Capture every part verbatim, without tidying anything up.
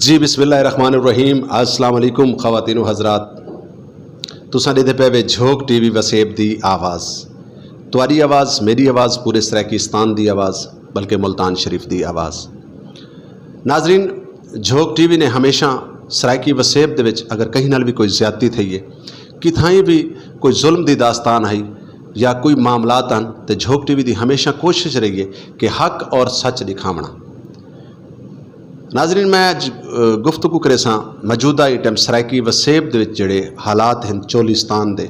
جی، بسم اللہ الرحمن الرحیم۔ السلام علیکم خواتین و حضرات، تساں دے پے وے جھوک ٹی وی وسیب دی آواز۔ تہاڈی آواز، میری آواز، پورے سرائیکستان دی آواز، بلکہ ملتان شریف دی آواز۔ ناظرین، جھوک ٹی وی نے ہمیشہ سرائیکی وسیب دے وچ اگر کہیں نال بھی کوئی زیادتی تھئی ہے، کتھائیں بھی کوئی ظلم دی داستان آئی یا کوئی معاملات ہن، تے جھوک ٹی وی دی ہمیشہ کوشش رہی ہے کہ حق اور سچ دکھاونا۔ ناظرین، میں اج، اہ، گفتگو کرے ساں موجودہ اس ٹائم سرائیکی وسیب دے وچ جڑے حالات ہیں چولستان دے۔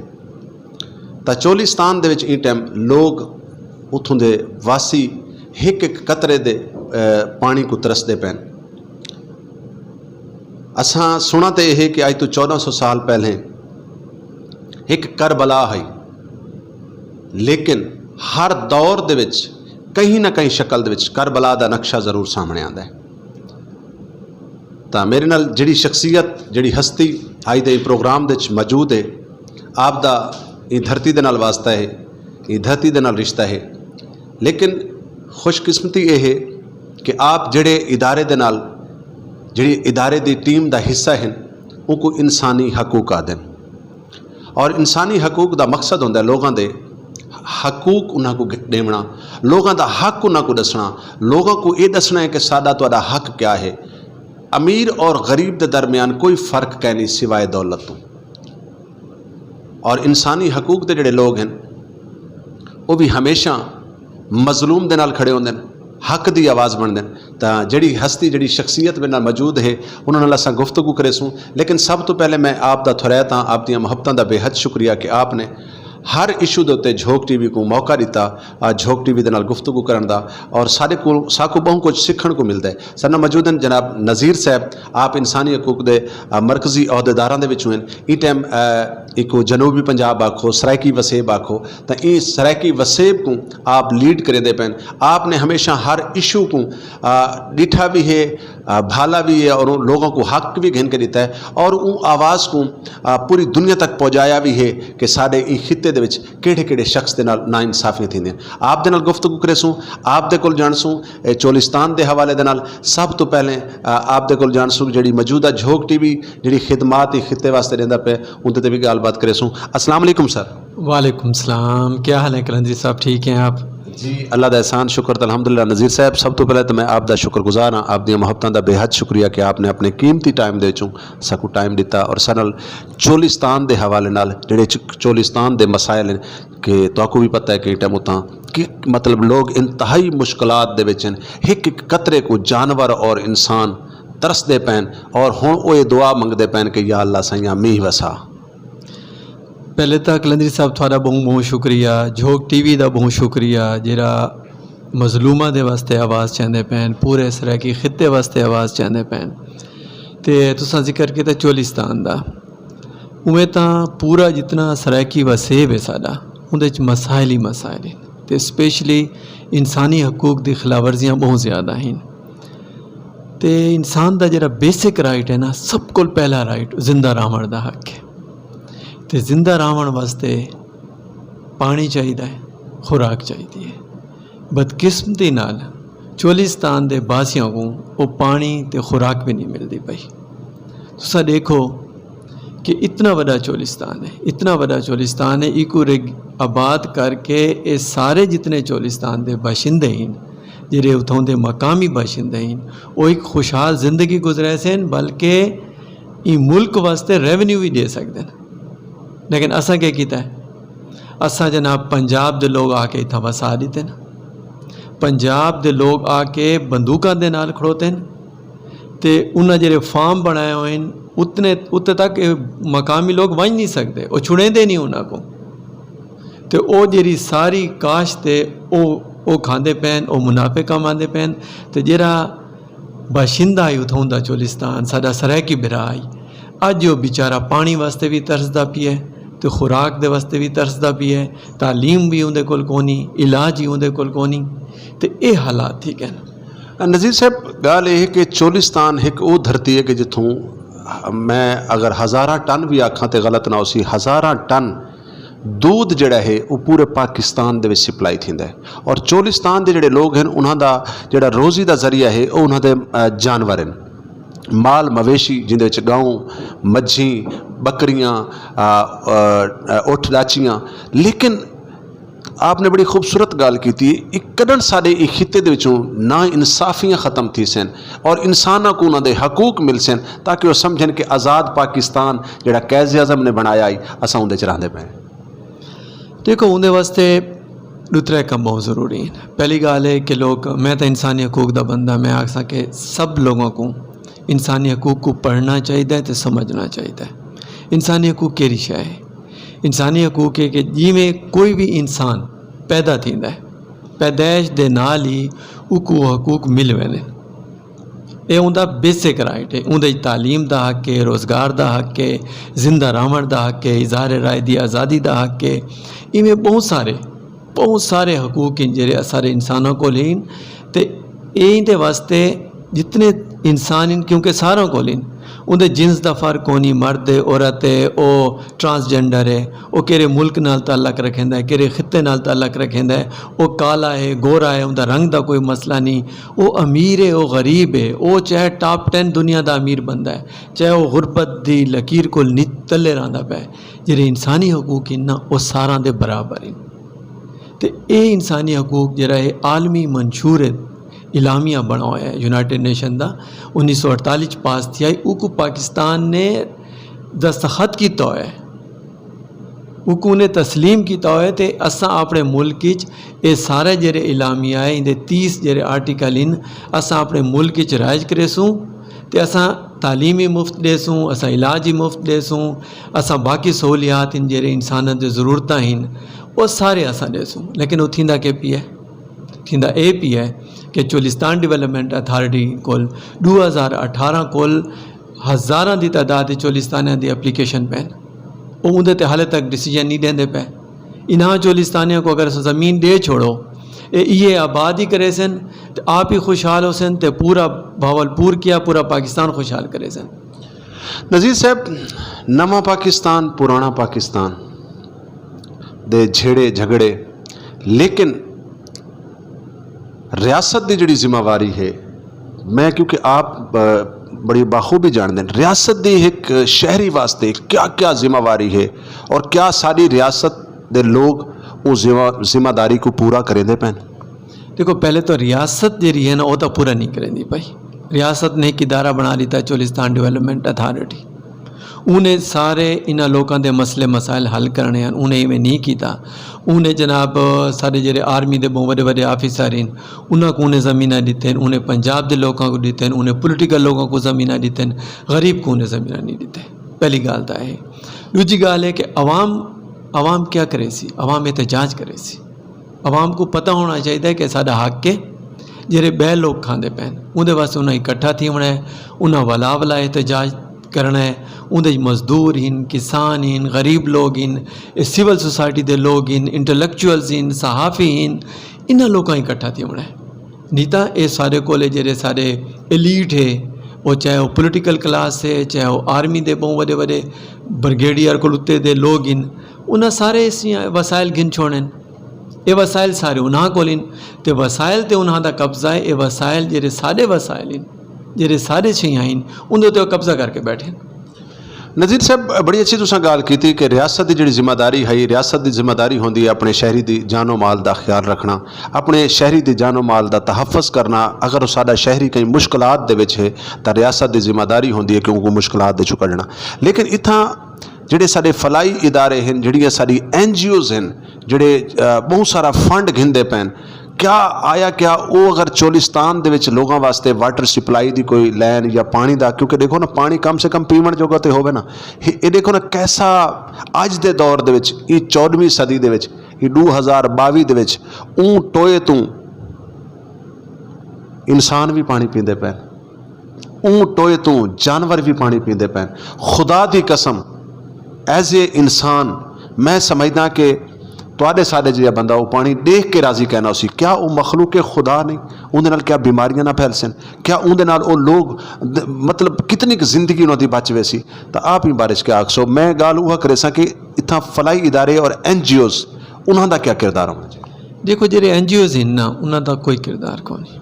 تا چولستان دے وچ اس ٹائم لوگ اتھوں دے واسی ایک ایک قطرے دے، اہ، پانی کو ترسدے پین۔ اساں سنا تے یہ کہ اج تو چودہ سو سال پہلے ایک کربلا ہے، لیکن ہر دور دے وچ کہیں نہ کہیں شکل دے وچ کربلا دا نقشہ ضرور سامنے آندا ہے۔ تا میرے نال جڑی شخصیت، جڑی ہستی آج دے پروگرام دے وچ موجود ہے، آپ دا یہ دھرتی دے نال واسطہ ہے، یہ دھرتی دے نال رشتہ ہے۔ لیکن خوش قسمتی یہ ہے کہ آپ جڑے ادارے دے نال، جڑی ادارے دی ٹیم دا حصہ ہیں، ان کو انسانی حقوق آدن۔ اور انسانی حقوق دا مقصد ہوندا ہے لوگاں دے حقوق انہاں کو دیونا، لوگاں دا حق انہاں کو دسنا، لوگاں کو یہ دسنا ہے کہ ساڈا تہاڈا حق کیا ہے۔ امیر اور غریب دے درمیان کوئی فرق کہنی سوائے دولت تو۔ اور انسانی حقوق دے جڑے لوگ ہیں، وہ بھی ہمیشہ مظلوم دے نال کھڑے ہوندے نے، حق دی آواز بنتے ہیں۔ تا جڑی ہستی، جڑی شخصیت میرے نال موجود ہے، انہاں نال اساں گفتگو کرے سوں۔ لیکن سب تو پہلے میں آپ دا تھوریت ہاں، آپ دیاں محبتاں دا بے حد شکریہ کہ آپ نے ہر ایشو دے اُتے جھوک ٹی وی کو موقع دیتا، آ، جھوک ٹی وی دے نال گفتگو کرن دا۔ اور سارے کو ساکو بہت کچھ سیکھن کو ملدا ہے۔ سارے نال موجود ہیں جناب نذیر صاحب، آپ انسانی حقوق دے، آ، مرکزی عہدیداراں دے وچوں ہیں۔ ای ٹائم، آ، ایک جنوبی پنجاب آکھو، سرائیکی وسیب آکھو، تاں ایں سرائیکی وسیب کو آپ لیڈ کریں دے پین۔ آپ نے ہمیشہ ہر ایشو کو، آ، ڈٹھا بھی ہے، آ، بھالا بھی ہے اور ان لوگوں کو حق بھی گھن کے دیتا ہے اور ان آواز کو، آ، پوری دنیا تک پہنچایا بھی ہے کہ سارے ایں خطے دے وچ کہڑے کہڑے شخص دے نال ناانصافیاں تھیندیاں۔ آپ دے نال گفتگو کرے سوں، آپ دے کول جان سوں، اے چولستان دے حوالے دے نال۔ سب تو پہلے، آ، آپ دے کول جان سوں جڑی موجودہ جھوک ٹی وی جڑی خدمات ایں خطے واسطے دیندا پے، اون تے وی گل بات کرے سوں۔ السلام علیکم سر۔ وعلیکم السلام، کیا حال ہے کلندری صاحب، ٹھیک ہیں آپ؟ جی، اللہ دا احسان، شکر تے الحمدللہ۔ نذیر صاحب، سب تو پہلے تو میں آپ دا شکر گزار ہاں، آپ دیاں محبتاں دا بے حد شکریہ کہ آپ نے اپنے قیمتی ٹائم دے وچوں ساکو ٹائم دتا اور سانل چولستان دے حوالے نال جڑے چ-، چولستان دے مسائل ہیں کہ تہاکو بھی پتہ ہے کہ ٹائم اتاں کہ مطلب لوگ انتہائی مشکلات دے وچ ہیں، ایک ایک قطرے کو جانور اور انسان ترسدے پین اور ہن او یہ دعا منگدے پین کہ یا اللہ سائیاں میہ وسا۔ پہلے تاں قلندری صاحب تہاڈا بہت بہت شکریہ، جھوک ٹی وی دا بہت شکریہ، جیڑا مظلوماں دے واسطے آواز چاہندے پین، پورے سرائیکی خطے واسطے آواز چاہندے پین۔ تے تساں ذکر کیتا چولستان دا، اوویں تاں پورا جتنا سرائیکی وسیب ہے ساڈا، اوندے وچ مسائل ہی مسائل ہیں۔ تے اسپیشلی انسانی حقوق دی خلاف ورزیاں بہت زیادہ ہیں۔ تے انسان دا جڑا بیسک رائٹ ہے نا، سب کول پہلا رائٹ زندہ راہن دا حق ہے۔ تے زندہ راہن واسطے پانی چاہیدا ہے، خوراک چاہیدی ہے۔ بدقسمتی نال چولستان دے باسیاں کو وہ پانی تے خوراک بھی نہیں ملدی پئی۔ تساں دیکھو کہ اتنا وڈا چولستان ہے، اتنا وڈا چولستان ہے، ایکو رگ آباد کر کے اے سارے جتنے چولستان دے باشندے ہیں، جڑے اتھوں دے مقامی باشندے ہیں، وہ ایک خوشحال زندگی گزرے سن، بلکہ ای ملک واسطے ریونیو بھی دے سکتے ہیں۔ لیکن اساں کیا کیتا ہے؟ اساں جناب پنجاب دے لوگ آ کے اتھاں وسا دیتے ہیں۔ پنجاب دے لوگ آ کے بندوقاں دے نال کھڑوتے ہیں تے انہاں جڑے فارم بنائے ہوئے ہیں، اتنے، اتنے تک اے مقامی لوگ ونج نہیں سکتے، وہ چھڑیندے نہیں انہاں کو۔ تے او جڑی ساری کاشت تے او، او کھاندے پین، او منافع کماندے پین۔ تے جڑا باشندہ ہے اتھوں دا چولستان، ساڈا سرائیکی بھرا ہے، اج او بیچارہ پانی واسطے بھی ترسدا پیا ہے تے خوراک دے واسطے بھی ترسدا پیا ہے، تعلیم بھی اوندے کول کونی، علاج ہی اوندے کول کونی، تے اے حالات ٹھیک ہیں۔ نذیر صاحب، گل یہ ہے کہ چولستان ایک وہ دھرتی ہے کہ جتھوں میں اگر ہزاراں ٹن بھی آکھاں تے غلط نہ ہوسی، ہزاراں ٹن دودھ جڑا ہے وہ پورے پاکستان دے وچ سپلائی تھیندا ہے۔ اور چولستان دے جڑے لوگ ہیں، انہاں دا جڑا روزی دا ذریعہ ہے، وہ انہاں دے، آ، جانور ہیں۔ مال مویشی، جن وچ گاؤں، مجھی، بکریاں، آ، آ، آ، اٹھ ڈاچیاں۔ لیکن آپ نے بڑی خوبصورت گل کیتی، اک کدن ساڈے اس خطے دے وچوں نا انصافیاں ختم تھی سن اور انساناں کو انہاں دے حقوق مل سن، تاکہ وہ سمجھن کہ آزاد پاکستان جڑا قائد اعظم نے بنایا ہی، اساں اون دے چ رہندے پئے ہیں۔ دیکھو، اون دے واسطے دوترے کم بہت ضروری ہیں۔ پہلی گل ہے کہ لوگ، میں تو انسانی حقوق دا بندہ، میں آکھساں کہ سب لوگوں کو انسانی حقوق کو پڑھنا چاہیے تے سمجھنا چاہیے۔ انسانی حقوق کیڑی شے ہے؟ انسانی حقوق ہے کہ جویں کوئی بھی انسان پیدا تھیندا ہے، پیدائش دے نال ہی اوکوں حقوق مل ویندے۔ اے اوندا بیسک رائٹ ہے۔ اوندا تعلیم دا حق ہے، روزگار دا حق ہے، زندہ راہن دا حق ہے، اظہار رائے دی آزادی دا حق ہے۔ ایویں بہت سارے، بہت سارے حقوق ہیں جڑے سارے انسانوں کو لین۔ تے ایں دے واسطے جتنے انسان ہیں، کیونکہ ساروں کو لین، اون دے جنس دا فرق کونی، مرد ہے، عورت ہے، او ٹرانسجینڈر ہے، او کہڑے ملک نال تعلق رکھیندا ہے، کہڑے خطے نال تعلق رکھیندا ہے، او کالا ہے، گورا ہے، اوندا رنگ دا کوئی مسئلہ نہیں، او امیر ہے، او غریب ہے، او چاہے ٹاپ ٹین دنیا دا امیر بندہ ہے، چاہے او غربت دی لکیر کول نی تلے رہندا پے، جڑے انسانی حقوق ہیں نا، او ساراں دے برابر ہیں۔ تے اے انسانی حقوق جڑا ہے عالمی منشور اعلامیہ بنا ہویا ہے یونائٹڈ نیشن دا، انیس سو اڑتالیس چ پاس تھی آئی، اوکو پاکستان نے دستخط کیتا ہویا ہے، اوکو نے تسلیم کیتا ہویا ہے۔ تے اساں اپنے ملک وچ اے سارے جڑے اعلامیہ ہے، اندے تیس جڑے آرٹیکل ہیں، اساں اپنے ملک وچ رائج کریسوں۔ تے اساں تعلیم ہی مفت ڈیسوں، اساں علاج ہی مفت ڈیسوں، اساں باقی سہولیات ہیں جڑے انساناں دے ضرورتاں ہیں، او سارے اساں ڈیسوں۔ لیکن او تھیندا کے پی ہے؟ تھیندا اے پی ہے کہ چولستان ڈیولپمنٹ اتھارٹی کول دو ہزار اٹھارہ کول ہزاراں دی تعداد وچ چولستانیاں دی اپلیکیشن پین، او اوندے تے حالے تک ڈیسیژن نہیں دیندے پے۔ انہاں چولستانیاں کو اگر اساں زمین دے چھوڑو، اے ایہے آباد ہی کرے سن، تے آپ ہی خوشحال ہو سن، تے پورا بھاولپور کیا، پورا پاکستان خوشحال کرے سن۔ نذیر صاحب، نواں پاکستان، پرانا پاکستان دے جھیڑے جھگڑے، لیکن ریاست دی جڑی ذمہ واری ہے، میں کیونکہ آپ، آ، بڑی بخوبی جانتے ہیں، ریاست دی ایک شہری واسطے کیا کیا ذمہ واری ہے اور کیا ساری ریاست دے لوگ وہ ذمہ، ذمہ داری کو پورا کریں دے پین؟ دیکھو، پہلے تو ریاست جڑی ہے نا، وہ تو پورا نہیں کریں دی بھائی۔ ریاست نے ایک ادارہ بنا لیتا، چولستان ڈیولپمنٹ اتھارٹی۔ انہیں سارے انہاں لوکاں دے مسئلے مسائل حل کرنے ہیں، انہیں ایویں نہیں کیتا۔ انہیں جناب سارے جڑے آرمی دے بہت بڑے بڑے آفیسر ہیں، انہاں کو انہیں زمیناں دیتے ہیں، انہیں پنجاب دے لوکاں کو دیتے ہیں، انہیں پولیٹیکل لوکاں کو زمیناں دیتے ہیں، غریب کو انہیں زمیناں نہیں دیتے۔ پہلی گل تو ہے۔ دوجی گل ہے کہ عوام، عوام کیا کرے سی؟ عوام احتجاج کرے سی۔ عوام کو پتہ ہونا چاہیے کہ ساڈا حق ہے، جڑے بہ لوگ کھاندے پین، اون دے واسطے انہاں اکٹھا تھی ہونا ہے، انہاں ولا ولا احتجاج کرنا ہے۔ اون دے مزدور ہن، کسان ہن، غریب لوگ ہن، اے سول سوسائٹی دے لوگ ہن، انٹلیکچوئلز ہن، صحافی ہن، انہاں لوکاں اکٹھا تھی ہونا ہے۔ نہیں تاں اے سارے کولے جڑے سارے ایلیٹ ہے، وہ چاہے وہ پولیٹیکل کلاس ہے، چاہے وہ آرمی دے بہت بڑے بڑے بریگیڈیئر کول اتے دے لوگ ہن، انہاں سارے اس وسائل گھن چھوڑن۔ اے وسائل سارے انہاں کول ہن، تے وسائل تے انہاں دا قبضہ ہے۔ اے وسائل جڑے سارے وسائل ہن، جڑے سارے چیزاں ہن، اندے تے قبضہ کر کے بیٹھے ہن۔ نذیر صاحب، بڑی اچھی تساں گل کیتی کہ ریاست دی جڑی ذمہ داری ہے، ریاست دی ذمہ داری ہوندی ہے اپنے شہری دی جان و مال دا خیال رکھنا، اپنے شہری دی جان و مال دا تحفظ کرنا۔ اگر وہ ساڈا شہری کہیں مشکلات دے وچ ہے، تاں ریاست دی ذمہ داری ہوندی ہے کہ ان کو مشکلات دے چوں کڈنا۔ لیکن اتھاں جڑے ساڈے فلاحی ادارے ہیں، جڑیاں ساڈی این جی اوز ہیں، جڑے، آ، بہت سارا فنڈ گھندے پین، کیا آیا، کیا او اگر چولستان دے وچ لوگاں واسطے واٹر سپلائی دی کوئی لین یا پانی دا، کیونکہ دیکھو نا، پانی کم سے کم پیون جوگا تے ہووے نا۔ اے، اے دیکھو نا، کیسا اج دے دور دے وچ، اے چودہویں صدی دے وچ، اے دو ہزار باوی دے وچ، اون ٹوئے توں انسان بھی پانی پیندے پے۔ اون ٹوئے توں جانور بھی پانی پیندے پے۔ خدا دی قسم، ایز اے انسان، میں سمجھدا کہ تواڈے ساڈے جیہا بندہ وہ پانی دیکھ کے راضی کہنا اسی۔ کیا وہ مخلوق خدا نہیں؟ اون دے نال کیا بیماریاں نہ پھیل سن؟ کیا اون دے نال وہ لوگ د-، مطلب، کتنی کُ زندگی انہاں دی بچ ویسی؟ تاں آپ ہی بارش کے آکھ سو، میں گل وہ کرے ساں کہ اتھاں فلاحی ادارے اور این جی اوز، انہاں دا کیا کردار ہونا چاہیے؟ دیکھو، جڑے این جی اوز ہیں نا، انہاں دا کوئی کردار کون نہیں۔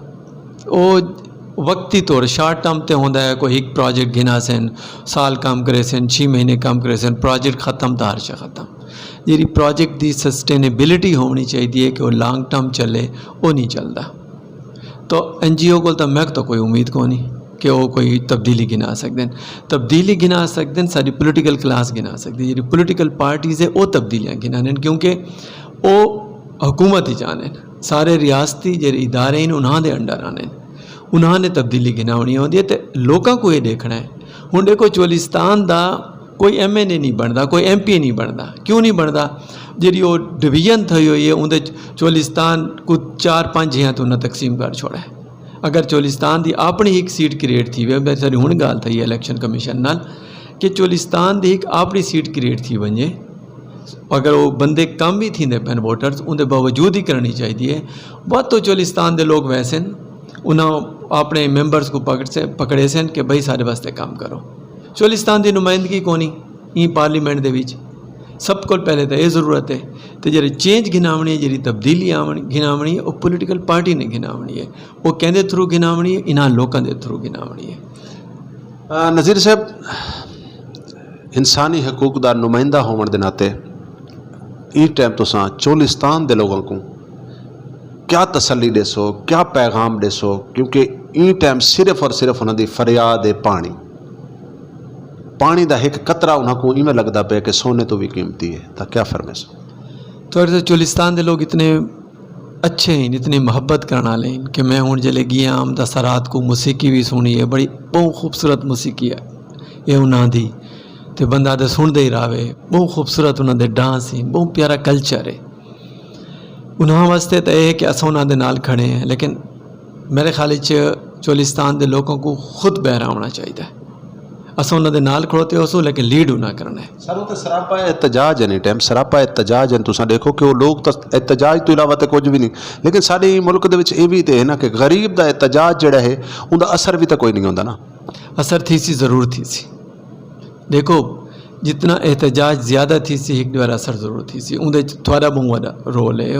وہ وقتی طور شارٹ ٹرم تے ہوندا ہے، کوئی ایک پروجیکٹ گھنا سن، سال کام کرے سن، چھ مہینے کام کرے سن، پروجیکٹ ختم، تار شا ختم۔ جیڑی پروجیکٹ دی سسٹینیبلٹی ہونی چاہیے کہ وہ لانگ ٹرم چلے، وہ نہیں چلدا۔ تو این جی او کول تاں میں تاں کوئی امید کو نہیں کہ وہ کوئی تبدیلی گھنا سکدے ہیں۔ تبدیلی گھنا سکدے ہیں، ساری پولیٹیکل کلاس گھنا سکدی ہے، جیڑی پولیٹیکل پارٹیز ہے، وہ تبدیلیاں گھنا نے، کیونکہ وہ حکومت ہی جانے، سارے ریاستی جیڑے ادارے ہیں، انہاں دے انڈر آنے، انہاں نے تبدیلی گھناونی ہوندی ہے۔ تے لوکاں کو یہ دیکھنا ہے۔ ہن دیکھو، چولستان دا کوئی ایم این اے نہیں بندا، کوئی ایم پی اے نہیں بندا۔ کیوں نہیں بندا؟ جیڑی وہ ڈویژن تھئی ہوئی ہے، اون دے چولستان کو چار پنج ہیاں تو انہاں تقسیم کر چھوڑا ہے۔ اگر چولستان دی اپنی ایک سیٹ کریٹ تھی وے، میں ساری ہن گال تھئی ہے الیکشن کمیشن نال، کہ چولستان دی ایک اپنی سیٹ کریٹ تھی ونجے، اگر وہ بندے کم بھی تھیندے پین ووٹرز، اون دے باوجود ہی کرنی چاہیے۔ بہت تو چولستان دے لوگ ویسے ہیں، انہاں اپنے ممبرز کو پکڑ سے، پکڑے سن کہ بھائی سارے واسطے کام کرو۔ چولستان دی نمائندگی کونی این پارلیمنٹ دے وچ۔ سب کو پہلے تو یہ ضرورت ہے۔ تو جڑے چینج گھناونی ہے، جڑی تبدیلی آونی، گھناونی ہے، وہ پولیٹیکل پارٹی نے گھناونی ہے۔ وہ کہندے تھرو گھناونی ہے، انہاں لوکاں دے تھرو گھناونی ہے۔ آ، نذیر صاحب، انسانی حقوق دا نمائندہ ہون دے ناطے اس ٹائم تساں چولستان دے لوگاں کو کیا تسلی دے سو، کیا پیغام دے سو؟ کیونکہ اس ٹائم صرف اور صرف انہاں دی فریاد ہے پانی۔ پانی دا ایک قطرہ انہاں کو ایویں لگدا پیا کہ سونے تو بھی قیمتی ہے۔ تاں کیا فرمے سو؟ تھوڑے سے چولستان دے لوگ اتنے اچھے ہیں، اتنی محبت کرن والے ہیں کہ میں ہن جلے گیا ہم دس رات کو موسیقی بھی سنی ہے، بڑی بہت خوبصورت موسیقی ہے یہ انہاں دی۔ تے بندہ تے سندا ہی راوے، بہت خوبصورت انہاں دے ڈانس ہیں، بہت پیارا کلچر ہے۔ انہاں واسطے تے یہ ہے کہ اساں انہاں دے نال کھڑے ہیں، لیکن میرے خیال وچ چولستان دے لوگوں کو خود بہرا ہونا چاہیے۔ اساں انہاں دے نال کھڑوتے ہو سو، لیکن لیڈ انہاں کرنا ہے۔ سر، وہ تو سراپا احتجاج ہے، نہیں ٹائم سراپا احتجاج ہے۔ تساں دیکھو کہ وہ لوگ تو احتجاج تو علاوہ تو کچھ بھی نہیں، لیکن سارے ملک دے وچ یہ بھی تو ہے نا کہ غریب دا احتجاج جڑا ہے، ان دا اثر بھی تو کوئی نہیں ہوتا نا۔ اثر تھی سی، ضرور تھی سی۔ دیکھو، جتنا احتجاج زیادہ تھی سی، ایک دوارا اثر ضرور تھی سی۔ اون دے وچ تھوڑا بہت بڑا رول ہے،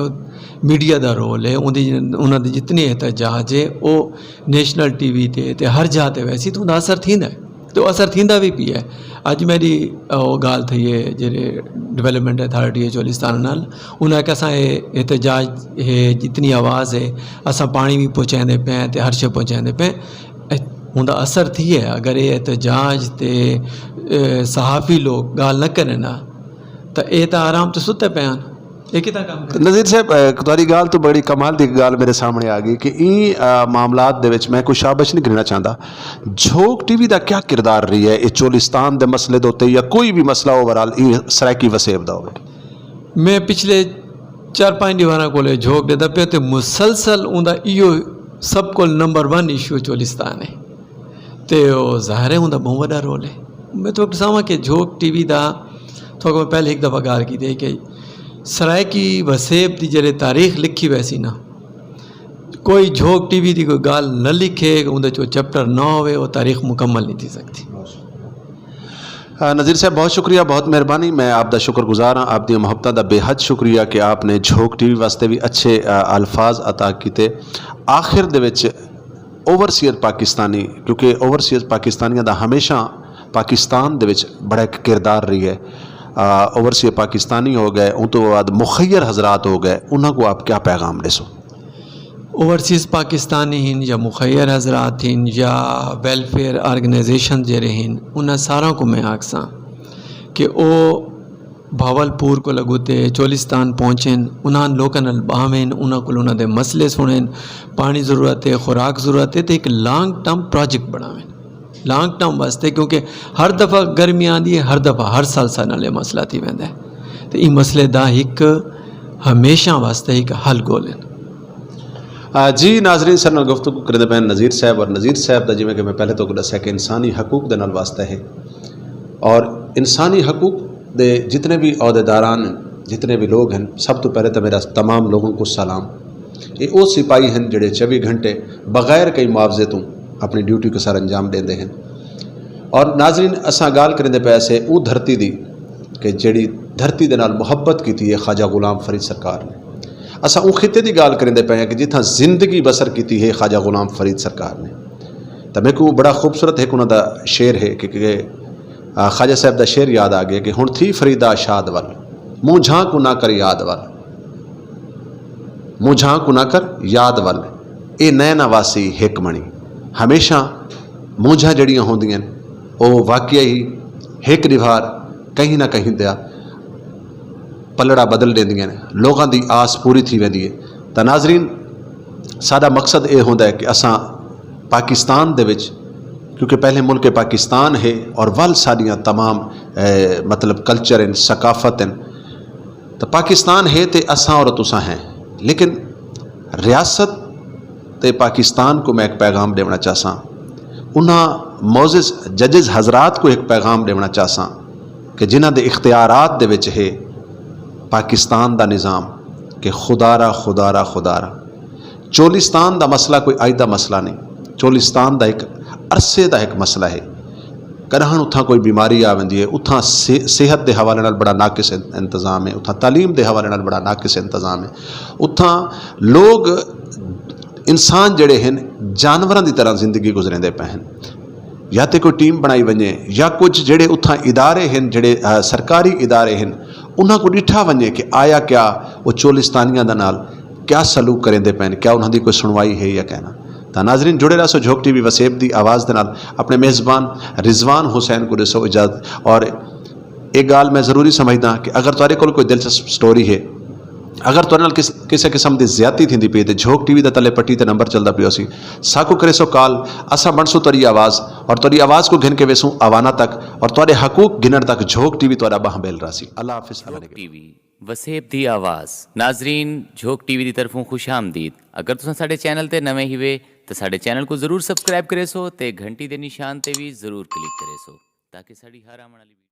میڈیا دا رول ہے، اون دی، انہاں دی جتنی احتجاج ہے، وہ نیشنل ٹی وی تے، تے ہر جا تے ویسی تو اون دا اثر تھیندا ہے۔ تو اثر تھیندا بھی پیا ہے۔ اج میری، آ، او گال تھئی ہے جڑے ڈیولپمنٹ اتھارٹی ہے چولستان نال، انہاں کہ اساں اے احتجاج ہے، جتنی آواز ہے، اساں پانی بھی پہنچاندے پے ہیں تے ہر شے پہنچاندے پے ہیں۔ اے، ہوندا اثر تھی ہے۔ اگر اے احتجاج تے، اے، صحافی لوگ گال نہ کرن نا، تاں اے تاں آرام تے ستے پے ہیں۔ اے کتنا کم کرے؟ نذیر صاحب، اے، تہاڈی گال تو بڑی کمال دی گال میرے سامنے آ گئی کہ این، آ، معاملات دے وچ میں کوئی شابش نہیں گھننا چاہندا۔ جھوک ٹی وی دا کیا کردار رہی ہے اے چولستان دے مسئلے دے اُتے یا کوئی بھی مسئلہ اوورآل این سرائیکی وسیب دا ہوے؟ میں پچھلے چار پانچ دیواراں کولے جھوک دے دپے تے مسلسل اوندا ایو سب کول نمبر ون ایشو چولستان ہے۔ تے او ظاہر ہے اوندا بہت وڈا رول ہے۔ میں تو ساواں کہ جھوک ٹی وی دا، تو میں پہلے ایک دفعہ گال کی دے کہ سرائیکی وسیب دی جڑے تاریخ لکھی ویسی نا، کوئی جھوک ٹی وی دی کوئی گال نہ لکھے، اون دے چو چیپٹر نہ ہوئے، وہ تاریخ مکمل نہیں تھی سکتی۔ آ، نذیر صاحب، بہت شکریہ، بہت مہربانی۔ میں آپ دا شکر گزار ہاں، آپ دی محبتاں دا بے حد شکریہ کہ آپ نے جھوک ٹی وی واسطے بھی اچھے، آ، الفاظ عطا کیتے۔ آخر دے وچ اوورسیئر پاکستانی، کیونکہ اوورسیئر پاکستانیاں دا ہمیشہ پاکستان دے وچ بڑا ایک کردار رہی ہے۔ آ، اوورسیئر پاکستانی ہو گئے، ان تو بعد مخیر حضرات ہو گئے، انہاں کو آپ کیا پیغام دے سو؟ اوورسیز پاکستانی ہن یا مخیر حضرات ہن یا ویلفیئر آرگنائزیشن جڑے ہن، انہاں سارا کو میں آکھساں کہ او بھاولپور کو لگو تے چولستان پہنچن، انہاں لوکاں نال باہویں، انہاں کول انہاں دے مسئلے سنن، پانی ضرورت ہے، خوراک ضرورت ہے، تے ایک لانگ ٹرم پروجیکٹ بناویں، لانگ ٹرم واسطے، کیونکہ ہر دفعہ گرمی آندی ہے، ہر دفعہ، ہر سال سال نال یہ مسئلہ تھی ویندا ہے۔ تے این مسئلے دا ایک ہمیشہ واسطے ایک حل گولن۔ آ، جی ناظرین، سر نال گفتگو کریندے پے نذیر صاحب، اور نذیر صاحب دا جویں کہ میں پہلے تو دسیا کہ انسانی حقوق دے نال واسطہ ہے، اور انسانی حقوق دے جتنے بھی عہدیداران ہیں، جتنے بھی لوگ ہیں، سب تو پہلے تو میرا تمام لوگوں کو سلام۔ یہ وہ سپاہی ہیں جڑے چوبی گھنٹے بغیر کئی معاوضے تو اپنی ڈیوٹی کو سر انجام دیندے ہیں۔ اور ناظرین، اساں گال کریندے پے سے او دھرتی دی کہ جڑی دھرتی دے نال محبت کیتی ہے خواجہ غلام فرید سرکار نے۔ اساں او خطے دی گال کریندے پے ہیں کہ جتھاں زندگی بسر کیتی ہے خواجہ غلام فرید سرکار نے۔ میرے کو بڑا خوبصورت ایک انہوں دا شعر ہے کہ، کہ آ، خواجہ صاحب دا شعر یاد آ گیا کہ ہن تھی فریدا شاد ول، مونجھاں کو نہ کر یاد ول، مونجھاں کو نہ کر یاد ول، اے نئے نہ واسی ہک منی۔ ہمیشہ مونجھاں جڑیاں ہوندیاں نے، او واقعی ہی ہک دیوار کہیں نہ کہیں دیا پلڑا بدل دیندیاں نے، لوگاں دی آس پوری تھی ویندی ہے۔ تاں ناظرین، ساڈا مقصد اے ہوندا ہے کہ اساں پاکستان دے وچ، کیونکہ پہلے ملک پاکستان ہے اور ول ساڈیاں تمام، اے، مطلب کلچر ہیں، ثقافت ہیں، تو پاکستان ہے تے اساں اور تساں ہیں، لیکن ریاست تے پاکستان کو میں ایک پیغام دیونا چاہساں، انہاں معزز ججز حضرات کو ایک پیغام دیونا چاہساں کہ جنہاں دے اختیارات دے وچ ہے پاکستان دا نظام، کہ خدا را، خدا را، خدا را۔ چولستان دا مسئلہ کوئی اج دا مسئلہ نہیں۔ چولستان دا ایک عرصے دا ایک مسئلہ ہے۔ کراہن اتھاں کوئی بیماری آ ویندی ہے، اتھاں صح-، صحت دے حوالے نال بڑا ناقص ان-، انتظام ہے، اتھاں تعلیم دے حوالے نال بڑا ناقص انتظام ہے، اتھاں لوگ، انسان جڑے ہیں، جانوراں دی طرح زندگی گزریندے پے ہیں۔ یا تے کوئی ٹیم بنائی ونجے، یا کچھ جڑے اتھاں ادارے ہیں، جڑے، آ، سرکاری ادارے ہیں، انہاں کو ڈٹھا ونجے کہ آیا کیا وہ چولستانیاں دا نال کیا سلوک کریندے پے ہیں، کیا انہاں دی کوئی سنوائی ہے یا کہنا۔ تاں ناظرین، جڑے رہسو جھوک ٹی وی وسیب دی آواز دے نال۔ اپنے میزبان رضوان حسین کو دسو اجازت۔ اور ایک گال میں ضروری سمجھدا کہ اگر تہاڈے کول کوئی دلچسپ سٹوری ہے، اگر تہاڈے نال کس-، کسے قسم دی زیادتی تھیندی پئی تے جھوک ٹی وی دا تلے پٹی تے نمبر چلدا پیا سی، ساکو کرے سو کال، اساں بنسو تہاڈی آواز اور تہاڈی آواز کو گھن کے ویسوں آوانا تک اور تہاڈے حقوق گھنن تک جھوک ٹی وی تہاڈا باہ بیل رہا سی۔ اللہ حافظ، اللہ نگہبان۔ وسیب دی آواز۔ ناظرین، جھوک ٹی وی دی طرفوں خوش آمدید۔ اگر تساں ساڈے چینل تے نویں ہیوے تے ساڈے چینل کو ضرور سبسکرائب کرے سو تے گھنٹی دے نشان تے بھی ضرور کلک کرے سو تاکہ ساڈی ہر آون والی